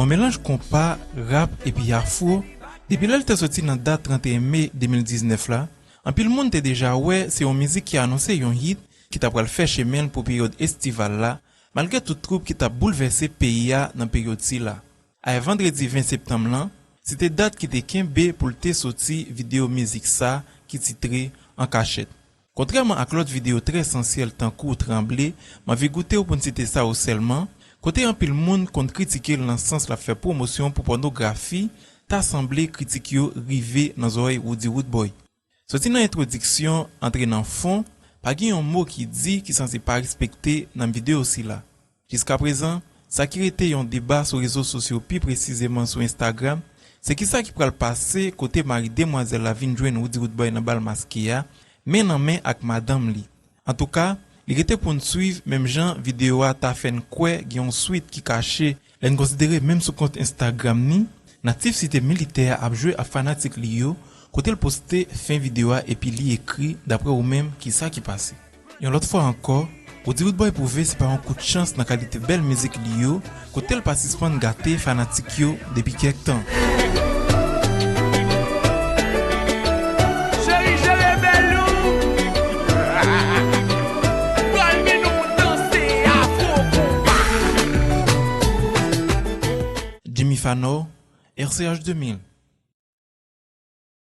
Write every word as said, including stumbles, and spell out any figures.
Melanj konpa, rap epi afro, depi lè l te soti nan dat trannteyen me de mil diznèf la, anpil moun te deja wè se yon mizik ki anonse yon hit ki ta pral fè chemen l pou peryòd estival la, malgre tout twoup ki t ap boulvèse peyi a nan peryòd sila. Ayè vandredi ven septanm lan, se te dat ki te kenbe pou l te soti videyo mizik sa ki titre An Kachèt. Kontrèman ak lòt videyo trè sansyèl tankou Tranble, M anvi goute w pou n site sa yo sèlman, kote anpil moun konn kritike l nan sans l ap fè pwomosyon pou pònografi, ta sanble kritik yo rive nan zòrèy Roody Roodboy. Soti nan entwodiksyon, antre nan fon, pa gen yon mo ki di ki sanse pa respekte nan videyo sila. Jiskaprezan, sa ki rete yon deba sou rezo sosyo, pi presizeman sou Instagram, se kisa ki pral pase kote mari demwazèl la vin jwenn Roody Roodboy nan bal maske a, men nan men ak madanm li. Antouka, li rete pou n swiv, menm jan videyo a ta fè n kwè gen yon swit ki kache. Lè n konsidere menm sou kont Instagram ni, Natif Site Militè a ap jwe ak fanatik li yo, kote l poste fen videyo a epi li ekri, dapre ou menm, kisa ki pase? Yon lòt fwa ankò, Roody Roodboy pwouve se pa yon kout chans nan kalite bèl mizik li yo, kote l pa sispann gate fanatik yo depi kèk tan. Cheri, jere bèl ou. Pral mennen w danse afro konpa. Jimmy Fanor, R C H de mil.